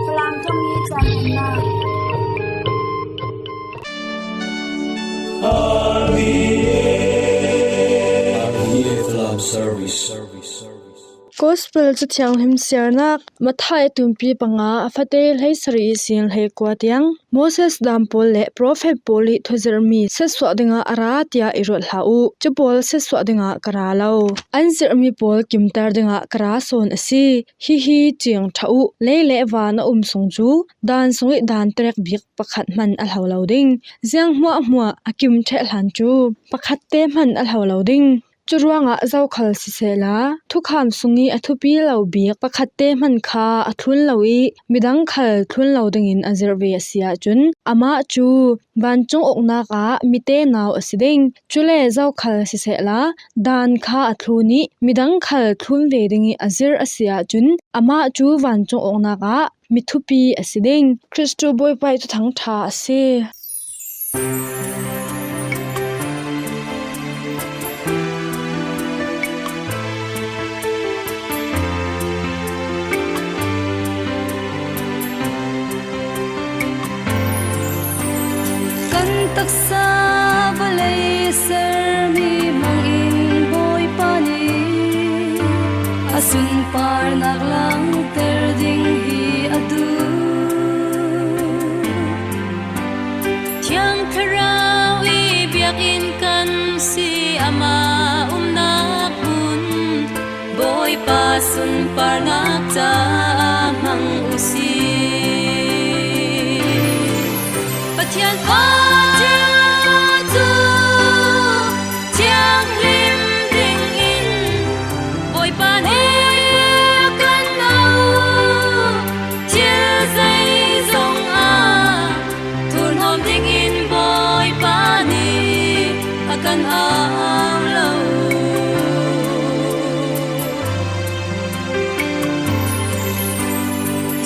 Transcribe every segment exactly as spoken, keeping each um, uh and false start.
Falam thong hi caan na. R B A, R B A Falam Service. Gospel Cathianghlim siarnak, Matthai a tumpi panga, a fate hleisarih ihsin hleikua tiang, Moses daan pawl le profet pawl i thuzirhmi siatsuah dingah a ra tiah i ruat hlah uh. Cu pawl siatsuah dingah ka ra lo. An zirhmi pawl kimter dingah ka ra sawn a si. Hihi ciing ṭha uh, lei le van a um sung cu daan sung i daan terek bik pakhat hman a hlo lo ding. Ziang hmuahhmuah a kim ṭheh hlan cu pakhat te hman a hlo lo ding. Curuangah zokhal sisehla, thukham sung i a thupi lo bik pakhatte hman kha a thlun lo i midang khal thlun lo dingin a zirh ve a si ahcun, amah cu vancung uknak ah mite nau a si ding. Cule zokhal sisehla, daan kha a thlun i midang khal thlun ve ding i a zirh a si ahcun, amah cu vancung uknak ah mi thupi a si ding. Kristu Bawipa i Thuthang ṭha a si. Kan taksa vawlei sermi hmangin Bawipa nih a sunparnak langter ding hi a duh. Thiang Thlarau i biakinn kan si, amah umnak hmun Bawipa sunparnak caah hmang u sih. Pathian fa cu thianghlim dingin Bawipa nih a kan auh. Thil zeizong ah thurhnawm dingin Bawipa nih a kan au lo.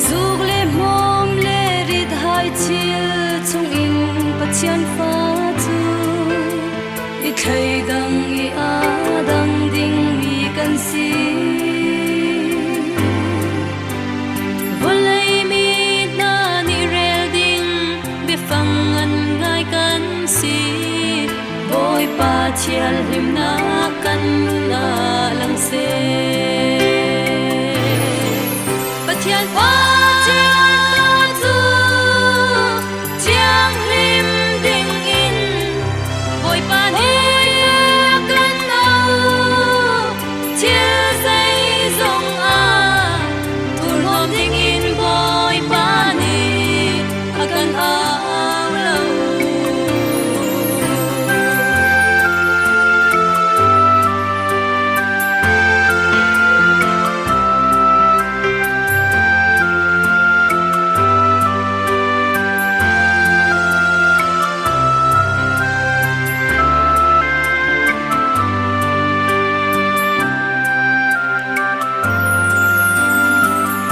Zuk le hmawm le rithai thil chungin Pathian fa cu i thleidang i a dang dingmi kan si. Vawlei mi hna nih rel ding biafang ngan ngai kan si. Bawipa thianghlimnak kan nun ah lang seh. Pathian fa cu thianghlim dingin Bawipa nih a kan auh. Thil zeizong ah thurhnawm dingin Bawipa nih a kan au lo.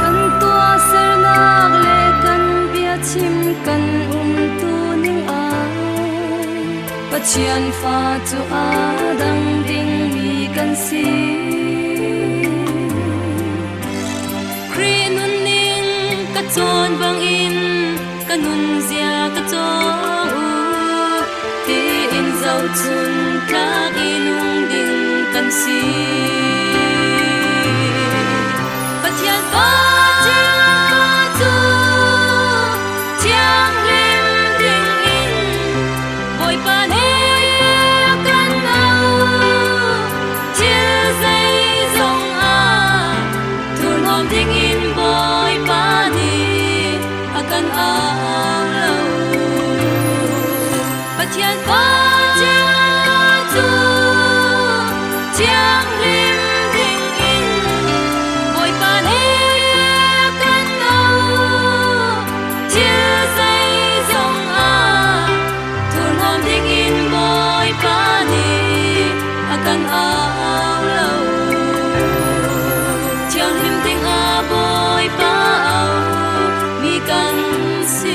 Kan tuahsernak le kan biachim kan umtu ning ah Pathian fa cu a dang dingmi kan si. Khrih nunning ka cawn bangin ka nunzia ka cawng u, tiin zohchun tlak i nung ding kan si. Pathian fa cu thianghlim dingin Bawipa nih a kan auh. Thil zeizong ah thurhnawm dingin Bawipa nih a kan au lo. Pathian fa cu thianghlim dingin Bawipa nih a kan auh. Thil zeizong ah thurhnawm dingin Bawipa nih a kan au lo. Thianghlim dingah Bawipa auh mi kan si.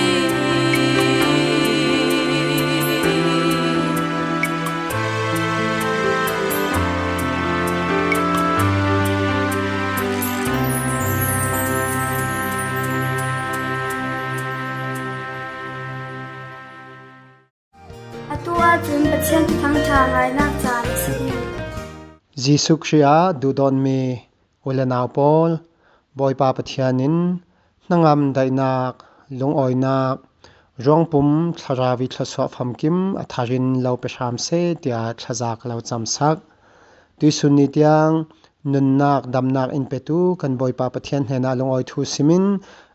Pathian Thuthang ṭha ngainak caan a si. Jesuh Khrih ah duhdawtmi u le nau pawl, Bawipa Pathian in hnangam daihnak, lungawinak, ruangpum thlarau i thluasuah famkim a tharin lo pe hram seh tiah thlaza ka lo camsak. Tuihsun ni tiang nunnak, damnak in petu kan Bawipa Pathian hnenah lungawi thu simin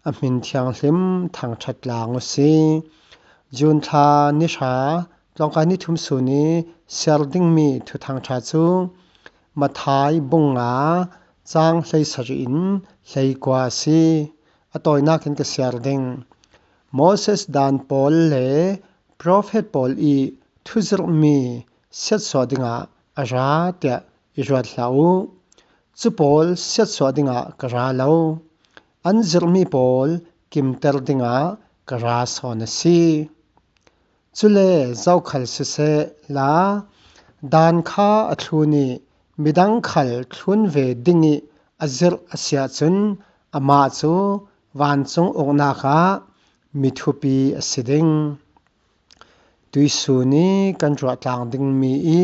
a hmin thianghlim thangṭhat tlang u si. June thla ni hra, tlawngkai ni thum sun i siar dingmi thuthang ṭha cu Matthai bung nga, cang hleisarih in hleikua a si. A tawinak in ka siar ding. Moses daan pawl le profet pawl i thuzirhmi siatsuah dingah a ra tiah i ruat hlah u. Cu pawl siatsuah dingah ka ra lo. An zirhmi pawl kimter dingah ka ra sawn a si. Cule zokhal siseh la, daan kha a thlun i midang khal thlun ve ding i a zirh a si ahcun amah cu vancung uknak ah mi thupi a si ding. Tuihsun i kan ruahtlang dingmi i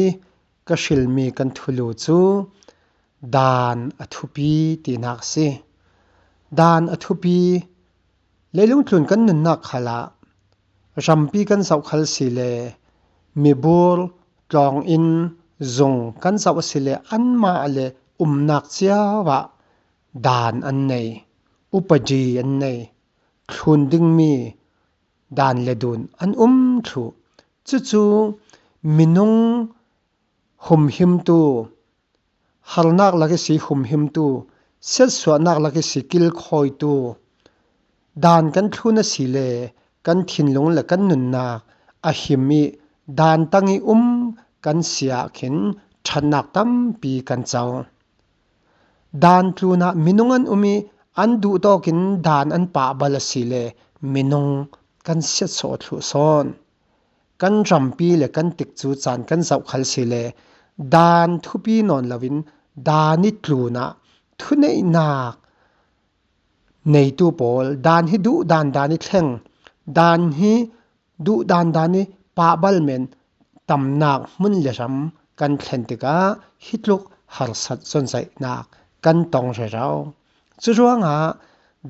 ka hrilmi kan thulu cu daan a thupi tinak a si. Daan a thupi. Leilung tlun kan nunnak khalah rampi kan zoh khal si le mibur, tlawng in, zung kan zoh a si le anmah le umnak cio ah daan an nei, upadi an nei, thlun dingmi daan le dun an um thluh. Cucu minung humhimtu, harnak lak i si humhimtu, siatsuahnak lak i si kilkhawitu, daan kan thlun a si le kan thinlung le kan nunnak a him i daan tang i um kan si ah khin ṭhatnak tampi kan co. Daan tlun ah minung an um i an duh tawkin daan an pahbal a si le minung kan siatsuah thluh sawn. Kan rampi le kan tikcu caan kan zoh khal si le daan thupi nawn loin daan i tlun ah thuneihnak neitu pawl, daan hi duh dan dan i thleng, daan hi duh dan dan i pahbal men tamnak hmun le ram kan thlen tikah hi tluk harsat zawnzaihnak kan tong rero. Curuangah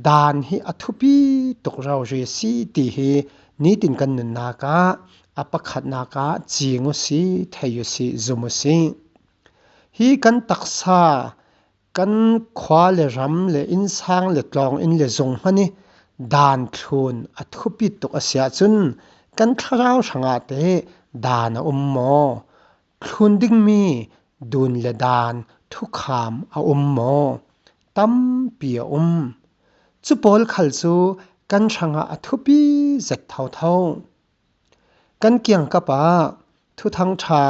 daan hi a thupi tuk rori a si ti hi nitin kan nunnak ah a pakhatnak ah cing u si, thei u si, zum u si. Hi kan taksa, kan khua le ram le innsang le tlawng in le zung hmanh i daan thlun a thupi tuk a si ahcun kan thlarau hrangah teh daan a um maw? Thlun dingmi dun le daan thukham a um maw? Tampi a um. Cu pawl khal cu kan hrangah a thupi zet thotho. Kan kiangkap ah Thuthang ṭha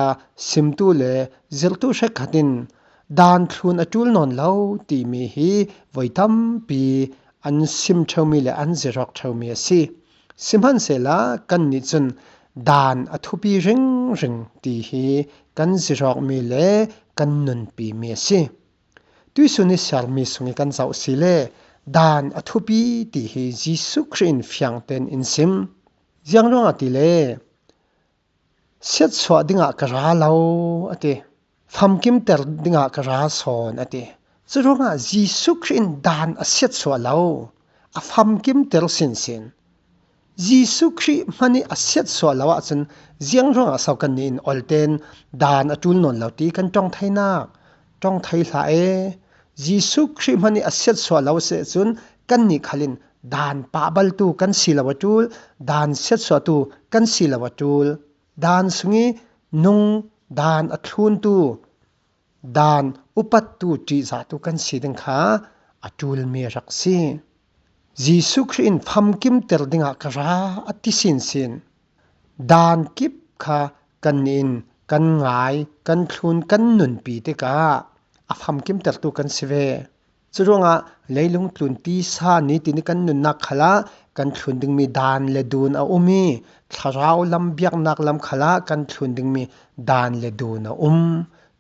simtu le zirhtu hrekkhat in daan thlun a ṭul nawn lo timi hi voi tampi an sim ṭheumi le an zirawk ṭheumi a si. Sihmanhsehla kannih cun daan a thupi ringring ti hi kan zirawkmi le kan nunpimi a si. Tuihsun i siarmi sung i kan zoh si le daan a thupi ti hi Jesuh Khrih in fiang tein in sim. Ziang ruangah ti le, siatsuah dingah ka ra lo, a ti. Famkimter dingah ka ra sawn, a ti. Curuangah Jesuh Khrih in daan a siatsuah lo, a famkimter sinsin. Jesuh Khrih hmanh i a siatsuah lo ahcun ziang ruangah so kannih in olten daan a ṭul nawn lo ti kan ṭong theinak, ṭong thei hlah e. Jesuh Khrih hmanh i a siatsuah lo a si ahcun kannih khal in daan pahbaltu kan si lo a ṭul, daan siatsuahtu kan si lo a ṭul. Daan sung i nung, daan a thluntu, daan upattu, ṭihzahtu kan si ding kha a ṭulmi a rak si. Jesuh Khrih in famkimter dingah ka ra a ti sinsin. Daan kip kha kannih in kan ngai, kan thlun, kan nunpi tikah a famkimtertu kan si ve. Curuangah leilung tlun tisa nitin i kan nunnak khalah kan thlun dingmi daan le dun a um i thlarau lam, biaknak lam khalah kan thlun dingmi daan le dun a um.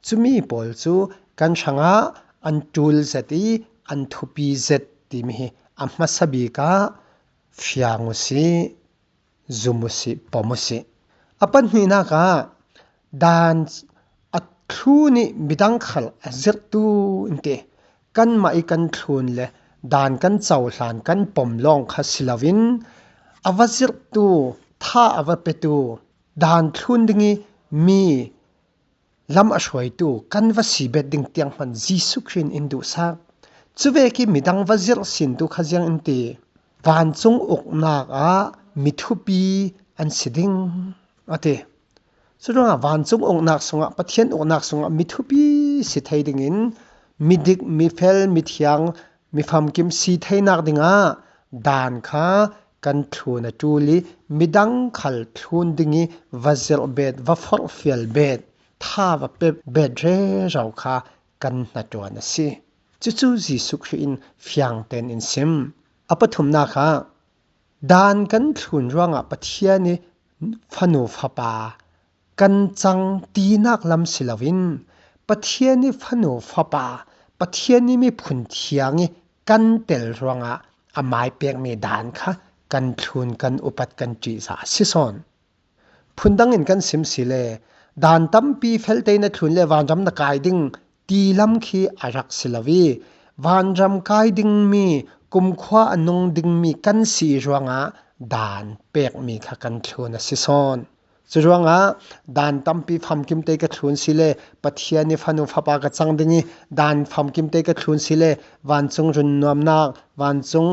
Cumi pawl cu kan hrangah an ṭul zet i an thupi zet timi hi a hmasa bik ah fiang u sih, zum u sih, pom u sih. A pahnihnak ah Dan a thlun ih midang khal a zirhtu in ti. Kanmah ih kan thlun le dan kan cohlan kan pom lawng kha si loin a va zirhtu, tha a va petu, dan thlun ding ih mi lam a hruaitu kan va si bet ding tiang hman Jesuh Khrih in in duhsak. Cuvek ih midang va zirh sintu kha ziang in ti, vancung uknak ah mi thupi an si ding a ti. Curuangah vancung uknak sungah, Pathian uknak sungah mi thupi si thei dingin midik, mifel, mithiang, mifamkim si theinak dingah dan kha kan thlun a ṭul ih midang khal thlun ding ih va zirh bet, va forhfial bet, tha va pe bet rero kha kan hnaṭuan a si. Cucu Jesuh Khrih in fiang tein in sim. A pathumnak ah dan kan thlun ruangah Pathian ih fanu fapa kan cang tinak lam si loin Pathian ih fanu fapa, Pathian ih miphun thiang ih kan tel ruangah amai pekmi dan kha kan thlun, kan upat, kan ṭihzah a si sawn. Phundang in kan sim si le dan tampi feltein na thlun le vanram na kai ding ti lam khi a rak si lo ih, vanram kai dingmi, kumkhua a nung dingmi kan si ih ruangah dan pekmi kha kan thlun a si sawn. Curuangah dan tampi famkimte ka thlun si le Pathian ih fanu fapa ka cang ding ih dan famkimte ka thlun si le vancung runnuamnak, vancung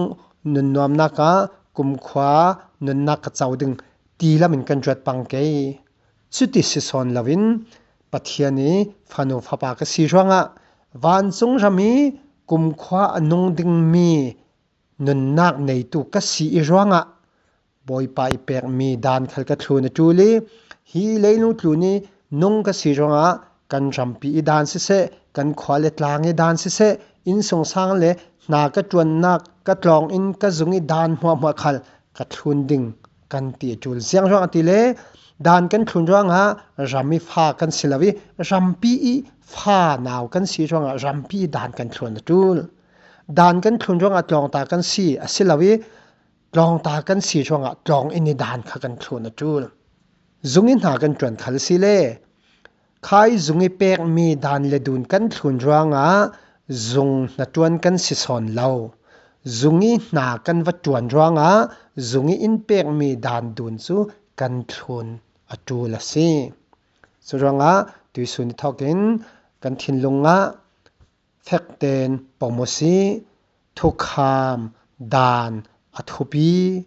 nunnuamnak ah kumkhua nunnak ka co ding ti lamin kan ruat pang kei. Cuti si sawn loin Pathian ih fanu fapa ka si ruangah vancung ram ih kumkhua a nung dingmi nunnak neitu ka si ih ruangah Bawipa ih pekmi dan khal ka thlun a ṭul ih, hi leilung tlun ih nung ka si ruangah kan rampi ih dan siseh, kan khua le tlang ih dan siseh, innsungsang le hna ka ṭuannak, ka tlawng inn, ka zung ih dan hmuahhmuah khal ka thlun ding kan ti a ṭul. Ziang ruangah ti le dan kan thlun ruangah ram ih fa kan si lo ih rampi ih fa nau kan si ruangah rampi ih dan kan thlun a ṭul. Dan kan thlun ruangah tlawngta kan si a si lo ih tlawngta kan si ruangah tlawng inn ih dan kha kan thlun a ṭul. Zung ih hna kan ṭuan khal si le khai zung ih pekmi dan le dun kan thlun ruangah zung hnaṭuan kan si sawn lo. Zung ih hna kan va ṭuan ruangah zung ih in pekmi dan dun cu kan thlun a ṭul a si. Curuangah tuihsun ih thawkin kan thinlung ah fekten pom uh si. Thukham dan a thupi,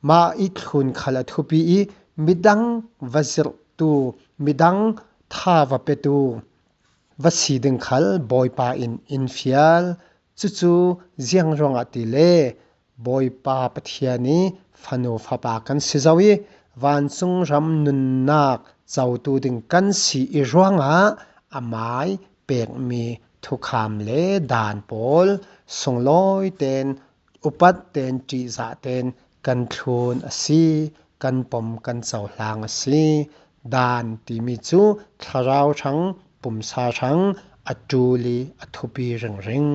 mah ih thlun khal a thupi ih midang va zirhtu, midang tha va petu va si ding khal Bawipa in in fial. Cucu ziang ruangah ti le Bawipa Pathian ih fanu fapa kan si zo ih vancung ram nunnak cotu ding kan si ih ruangah amai pekmi thukham le dan pawl sunglawi ten, upat ten, ṭihzah ten kan thlun a si, kan pom, kan cohlang a si. Dan timi cu thlarau hrang, pumsa hrang a ṭul ih a thupi ringring.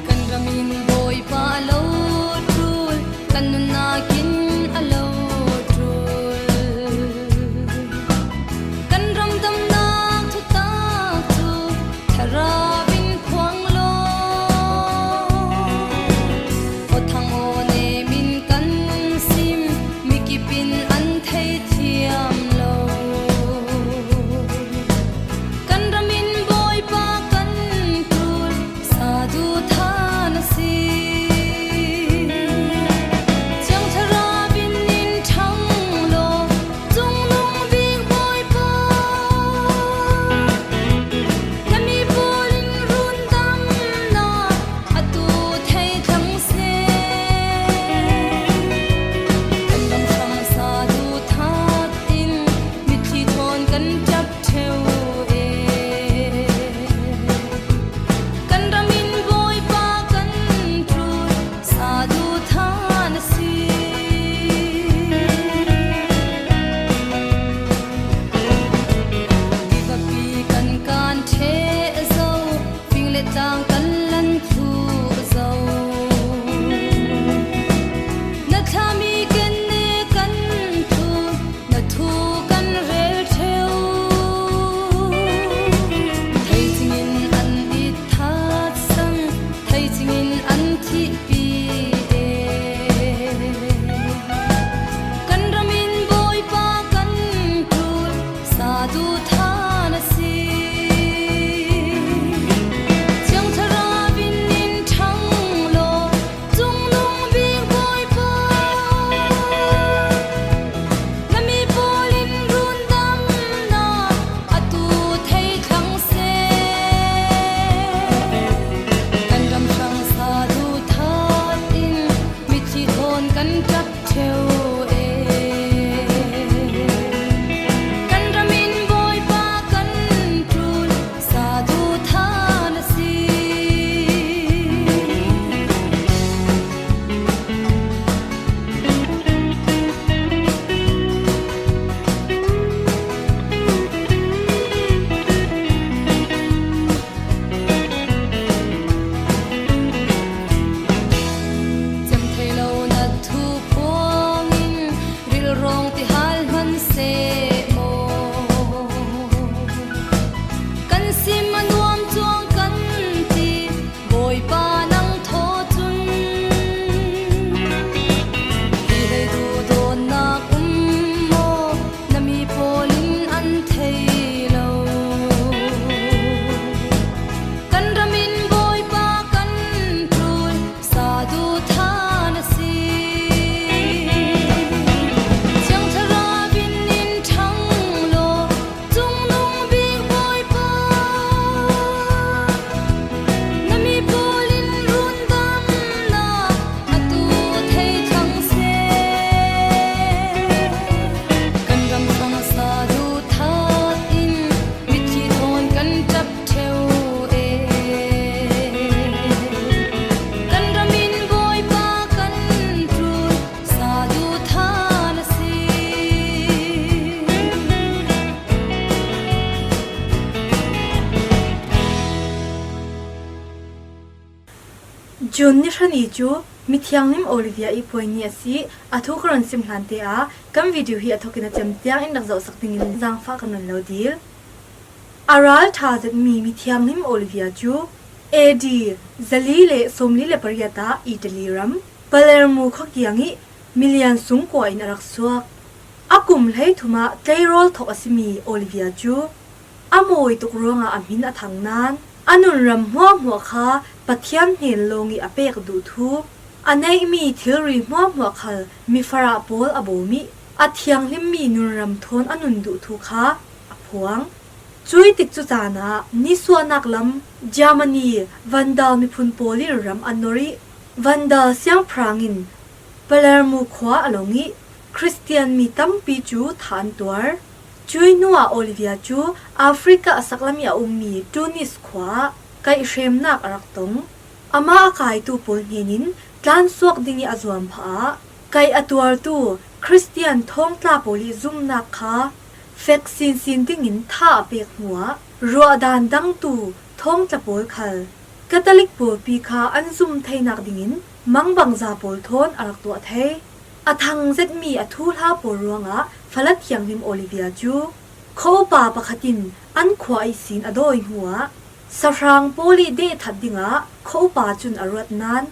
Kan ram in Bawipa a lo ṭul, kan nunnak in a lo ṭul. Kan ramdamnak thutak cu thlarau in phuang law, Tun ni hra ni cu mithianghlim Olivia i puai ni a si. A thu ka run sim hlan te ah kan video hi a thawkin a cem tiang in rak zohsak dingin zaangfah kan run lo dil. A ralṭha zetmi mithianghlim Olivia cu A D zali le sawmli le pariat ah Italy ram Palermo khuakiang i milian sungkua in a rak suak. A kum hleithum ah tleirawl thawk a simi Olivia cu a mawi tuk ruangah a hmin a thang nain a nunram hmuahhmuah kha Pathian hnen lawng i a pek duh thu, a neihmi thilri hmuahhmuah khal mifarah pawl a bawm i a thianghlimmi nunram thawn a nun duh thu kha a phuang. Cuih tik cu caan ah nisuahnak lam Germany Vandal miphun pawl in ram an nor i Vandal siangpahrang in Palermo khua a long i Khristian mi tampi cu thah an tuar. Cuih hnuah Olivia cu Africa a saklam i a ummi Tunis khua ah kaihhremnak a rak tong. Amah a kaitu pawl hnenin tlansuak ding i a zuam phah ah kaih a tuartu Khristian thawngtla pawl i zumhnak kha fek sinsin dingin tha a pek hnuah ruahdan dangtu thawngtla pawl khal Catholic pawlpi kha an zum theinak dingin mangbangza pawl thawn a rak tuah thei. A thang zetmi a thuhla pawl ruangah fala thianghlim Olivia cu khuaupa pakhat in an khua ihsin a dawi hnuah sahrang pawl i dehthat dingah khuaupa cun a ruat nain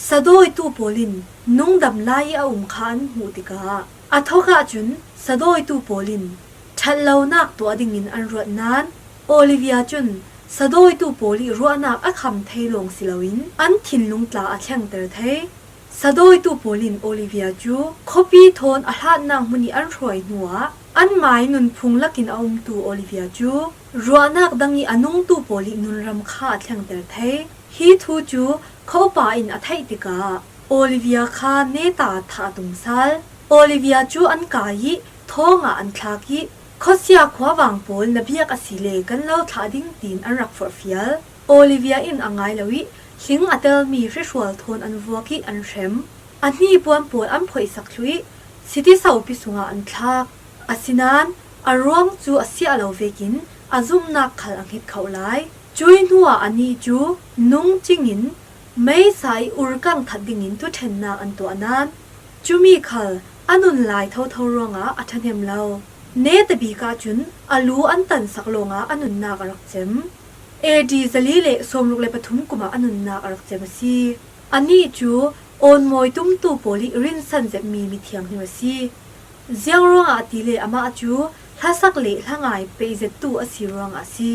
sadawitu pawl in nungdam lai i a um kha an hmuh tikah a thawk ahcun sadawitu pawl in ṭhatlonak tuah dingin an ruat nain Olivia cun sadawitu pawl i ruahnak a kham thei lawng si loin an thinlung tla a thlengter thei. Sadawitu pawl in Olivia cu khuapi thawn a hlatnak hmun i an hruai hnuah anmai nunphung lakin a umtu Olivia cu ruahnak dang i a nungtu pawl i nunram kha a thlengter thei. Hi thu cu khuaupa in a theih tikah Olivia kha neta thah a tum sal. Olivia cu an kai i thawng ah an thlak i khuasia khuavang pawl na biak a si le kan lo thlah ding tiin an rak forhfial. Olivia in a ngai lo i hling a telmi hrihrual thawn an vuak i an hrem. A hnipuan pawl an phoihsak thluh i siti saupi sungah an thlak. Asinain a ruang cu a siah lo vekin a zumhnak khal a hnget khoh lai. Cuih hnuah anih cu nung cingin meisa i urkang that dingin thuṭhennak an tuah nain cumi khal a nun lai thotho ruangah a ṭhahnem lo. Netabik ahcun a lu an tansak lawngah a nunnak a rak cem. A D zali le sawmruk le pathum kum ah a nunnak a rak cem a si. Anih cu awnmawi tumtu pawl i rinsan zetmi mithianghlim a si. Ziang ruangah a ti le amah cu hlasak le hlangai peih zettu a si ruangah a si.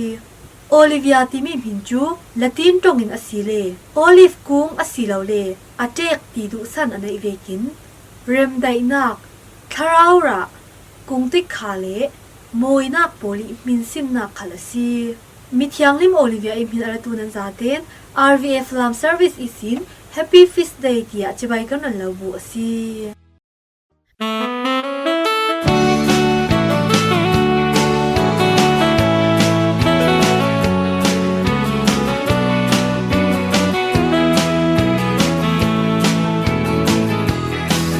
Olivia timi hmin cu Latin ṭong in a si le Olive kung a si lo le a ṭek ti duhsan a neih vekin remdaihnak, thlarau rah, kungtik kha le mawinak pawl i hminsinnak khal a si. Mithianghlim Olivia i hmin a ratu nan zaten R V A Falam Service ihsin Happy Feast Day tiah cibai kan run lo bu a si.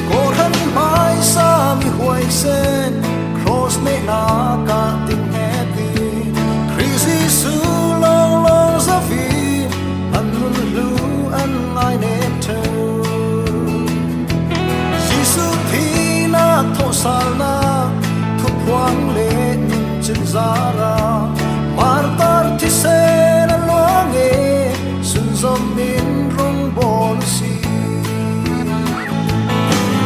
Kawhhran hmaisa mi huaisen cross nehnak ah ting he ti Khrih Jesuh lawnglawng zoh i an nun hlu an ngai nem ṭheu. Jesuh thihnak thawhsalnak thuphuang le nun cin zarah martar thisen a luang e sunzom in rung bawl si.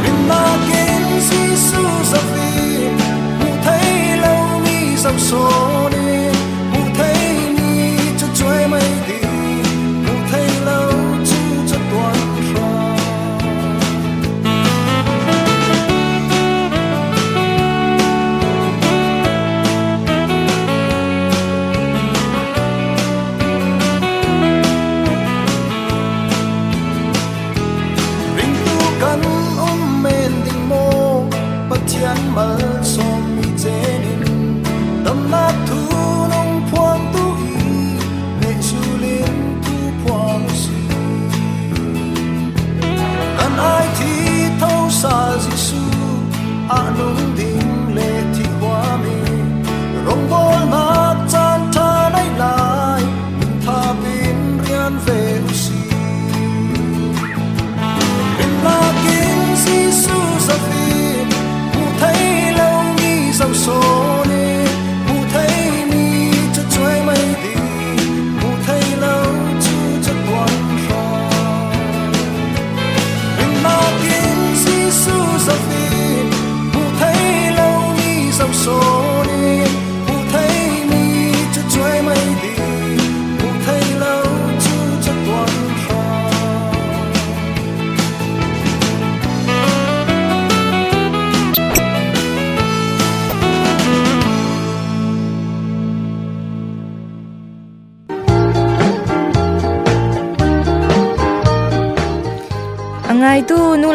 Rinnak in Jesuh zoh i hmuh thei lomi zoh sawn in hmuh theimi cu cuai mai dih, hmuh thei lo cu catuan hra. Ringtu kan um men ding maw? Pathian malsawmmi cenin damnak thu nung phuangtu i nehzul in thu phuang si. Kan ai thi thosal Jesuh ah nung ding le thih huam i rongbawlnak caan ṭha nei lai, min thap in rian ve u si.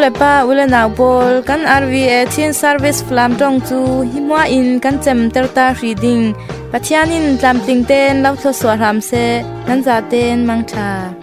Ule pa, ule nau pawl, kan R V A Chin Service Falam ṭawng cu hi hmua in kan cemter ta hrih ding. Pathian in tlamtling tein lo thluasuah hram seh, nan zatein mangṭha.